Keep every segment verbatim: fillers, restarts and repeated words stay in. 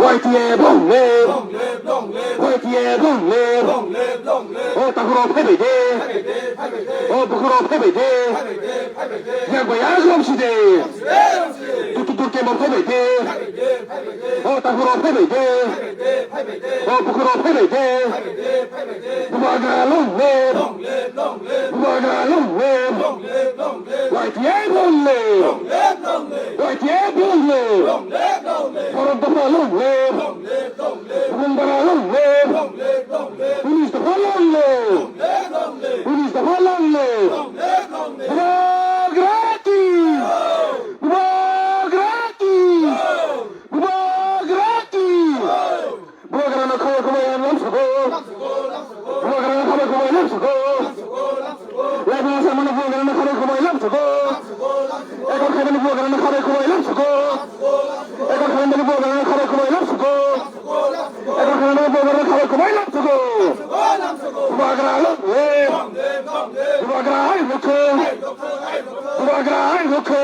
Y T F long live! Y T F long live! O takhurok phaibai de! O bukhurok phaibai de! Yak bai yak romsi de! Tutu tur kemo phaibai de! O takhurok phaibai de! O bukhurok phaibai de! Bubagra long live! Bubagra long live! Y T F long live! Y T F long live! Borok dopha long live! Bubagra long live! Police dopha long live! Police dopha long live! Bubagra ki! Bubagra ki! Bubagra ki! Bubagrano khabai khumbai lamsogo. Bubagrano khabai khumbai lamsogo. Laibuma samano bubagrano khabai khumbai lamsogo. Ekor khaibani bubagrano khabai khumbai lamsogo. Ekor khaibani bubagrano khabai khumbai lamsogo. Ekor khaibani bubagrano khabai khumbai lamsogo. Bubagra long live. Bubagra hai rokhe. Bubagra hai rokhe.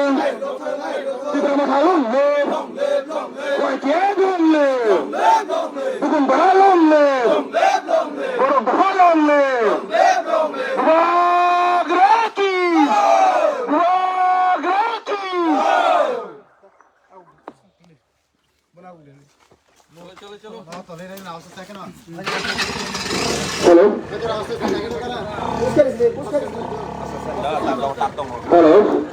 Tipra Motha long live. Y T F long live. Bubagra long live. Borok dopha long live. Bubagra ki. Bubagra ki. Hello. Hello.